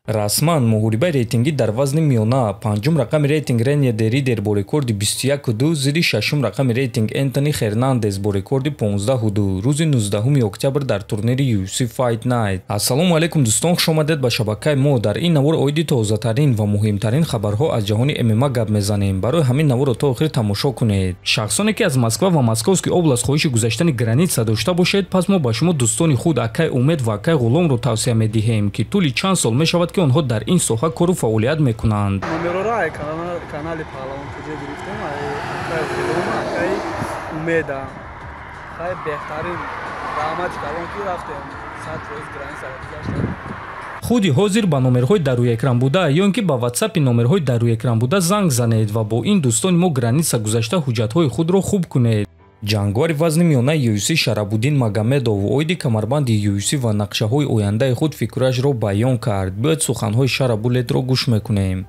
Расман муҳорибаи рейтингӣ дар вазни миёна: панҷум рақами рейтинг Ренье де Ридер бо рекорди 21-2 зидди шашум рақами рейтинг Энтони Хернандес бо рекорди 15-2 рӯзи 19 октябр дар турнири UFC Fight Night. Ассалому алайкум, дӯстон, хушомадед ба шабакаи мо. Дар ин навор оиди тозатарин ва муҳимтарин хабарҳо аз ҷаҳони ММА гап мезанем. Барои ҳамин наворро то охир тамошо кунед. Шахсоне, ки аз Москва ва Московский область хоҳиши гузаштани граница дошта бошед, пас мо ба шумо дӯстони худ акай Умед ва акай Ғуломро тавсия медиҳем, ки тӯли чанд сол мешавад, ки онҳо дар ин соҳа кору фаъолият мекунанд. Номерора ай канали Паҳлавон ТЖ гирифтем, акай Ғулом, акай Умеда. Хай, беҳтарин, раҳмати калон, ки рафтем, 100% границаро гузаштем. Худи ҳозир ба номерҳои дар рӯи экран буда ё ин ки ба ватсапи номерҳои дар рӯи экран буда занг занед ва бо ин дӯстони мо граница гузашта, ҳуҷҷатҳои худро хуб кунед. Ҷангвари вазни миёнаи UFC Шарабуддин Магомедов оиди камарбанди UFC ва нақшаҳои ояндаи худ фикрашро баён кард. Биёед, суханҳои Шарабулетро гӯш мекунем.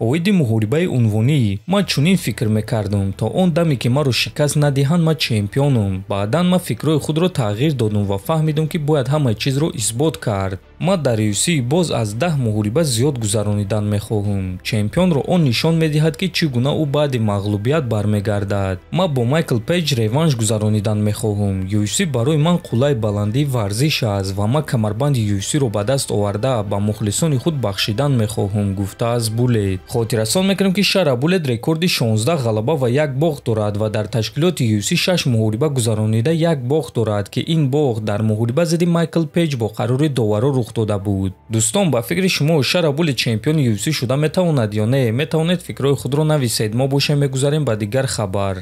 Оиди муҳорибаи унвонӣ ман чунин фикр мекардам: то он даме ки маро шикаст надиҳанд, ман чемпионам. Баъдан ман фикрҳои худро тағйир додум ва фаҳмидам, ки бояд ҳамаи чизро исбот кард. Ман дар UFC боз аз 10 муҳориба зиёд гузаронидан мехоҳам. Чемпионро он нишон медиҳад, ки чӣ гуна ӯ баъди мағлубият бармегардад. Ман бо Майкл Пейҷ реванш гузаронидан мехоҳам. UFC барои ман қуллаи баландии варзиш аст ва ман камарбанди UFC-ро ба даст оварда, ба мухлисони худ бахшидан мехоҳам, гуфтааст Булет. Хотиррасон мекунем, ки Шара Булет рекорди 16 ғалаба ва як бохт дорад ва дар ташкилоти UFC шаш муҳориба гузаронида, як бохт дорад, ки ин бохт дар муҳориба зидди Майкл Пейҷ бо қарори доваро рух дода буд. Дӯстон, ба фикри шумо, Шара Булет чемпиони UFC шуда метавонад ё не? Метавонед фикрҳои худро нависед. Мо бошем, мегузарем ба дигар хабар.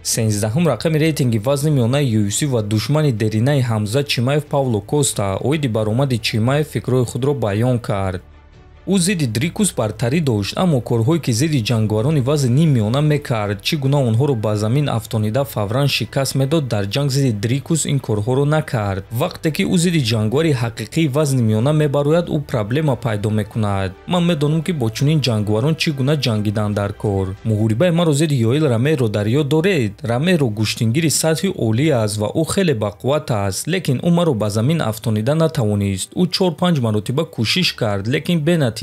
13-ҳум рақами рейтинги вазни миёнаи UFC ва душмани деринаи Ҳамзат Чимаев Пауло Коста оиди баромади Чимаев фикрҳои худро баён кард. Ӯ зидди Дрикус бартарӣ дошт, аммо корҳое, ки зидди ҷанговарони вазни ниммиёна мекард, чӣ гуна онҳоро ба замин афтонида, фавран шикаст медод, дар ҷанг зидди Дрикус ин корҳоро накард. Вақте ки ӯ зидди ҷанговари ҳақиқии вазни миёна мебарояд, ӯ проблема пайдо мекунад. Ман медонам, ки бо чунин ҷанговарон чӣ гуна ҷангидан дар кор. Муҳорибаи маро зидди Йоэл Ромеро дар ёд доред? Ромеро гӯштингири сатҳи олӣ аст ва ӯ хеле бақувват аст, лекин ӯ маро ба замин афтонида натавонист. Ӯ чор-панҷ маротиба кӯшиш кард, лекин бенатиҷа.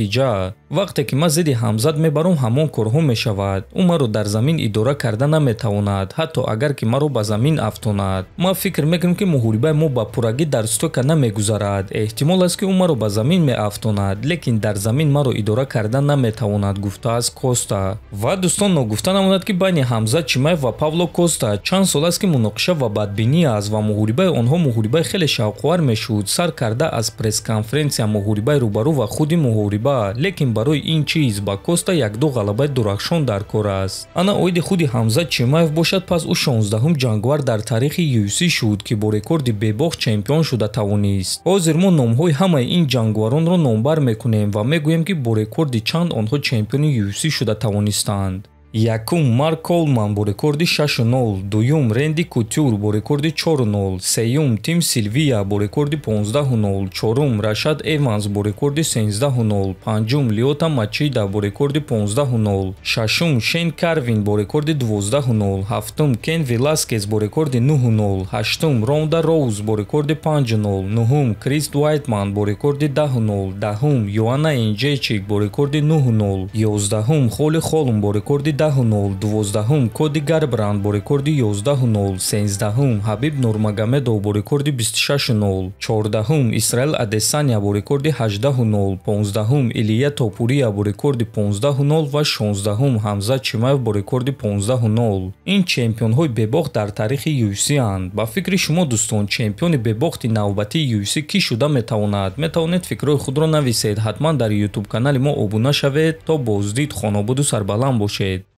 Вақте ки ман зидди Ҳамзат мебаром, ҳамон корҳо мешавад. Ӯ маро дар замин идора карда наметавонад, ҳатто агар ки маро ба замин афтонад. Ман фикр мекунам, ки муҳорибаи мо ба пуррагӣ дар стойка намегузарад. Эҳтимол аст, ки ӯ маро ба замин меафтонад, лекин дар замин маро идора карда наметавонад, гуфтааст Коста. Ва, дӯстон, ногуфта намонад, ки байни Ҳамзат Чимаев ва Павло Коста чанд сол аст, ки муноқиша ва бадбинӣ аст ва муҳорибаи онҳо муҳорибаи хеле шавқовар мешуд, сар карда аз пресс-конференсия, муҳорибаи рӯбарӯ ва худи муҳориба, лекин барои ин чиз ба Коста якду ғалабаи дурахшон дар кор аст. Ана оиди худи Ҳамзат Чимаев бошад, пас ӯ 16-ҳум ҷанговар дар таърихи UFC шуд, ки бо рекорди бебохт чемпион шуда тавонист. Ҳозир мо номҳои ҳамаи ин ҷанговаронро номбар мекунем ва мегӯем, ки бо рекорди чанд онҳо чемпиони UFC шуда тавонистанд. Якум, Марк Колман бо рекорди 6-0, дуюм, Ренди Кутюр бо рекорди 4-0, сеюм, Тим Силвия бо рекорди 15-0, чорум, Рашад Эванс бо рекорди 13-0, панҷум, Лиота Мачида бо рекорди 15-0, шашум, Шейн Карвин бо рекорди 12-0, ҳафтум, Кен Веласкес бо рекорди 9-0, ҳаштум, Ронда Роуз бо рекорди 5-0, нуҳум, Крис Уайтман бо рекорди 10-0, 10-ум, Йоанна Енҷейчик бо рекорди 9-0, 11-ум, Холли Холм бо рекорди 10-0, 12-ум, Коди Гарбранд бо рекорди 11-0, 13-ум, Ҳабиб Нурмагомедов бо рекорди 26-0, 14-ум, Исраил Адесаня бо рекорди 18-0, 15-ум, Илия Топурия бо рекорди 15-0 ва 16-ум, Ҳамзат Чимаев бо рекорди 15-0. Ин чемпионҳои бебохт дар таърихи UFC-анд. Ба фикри шумо, дӯстон, чемпиони бебохти навбатии UFC кӣ шуда метавонад? Метавонед фикрҳои худро нависед. Ҳатман дар YouTube канали мо обуна шавед. То боздид, хонободу сарбаланд бошед.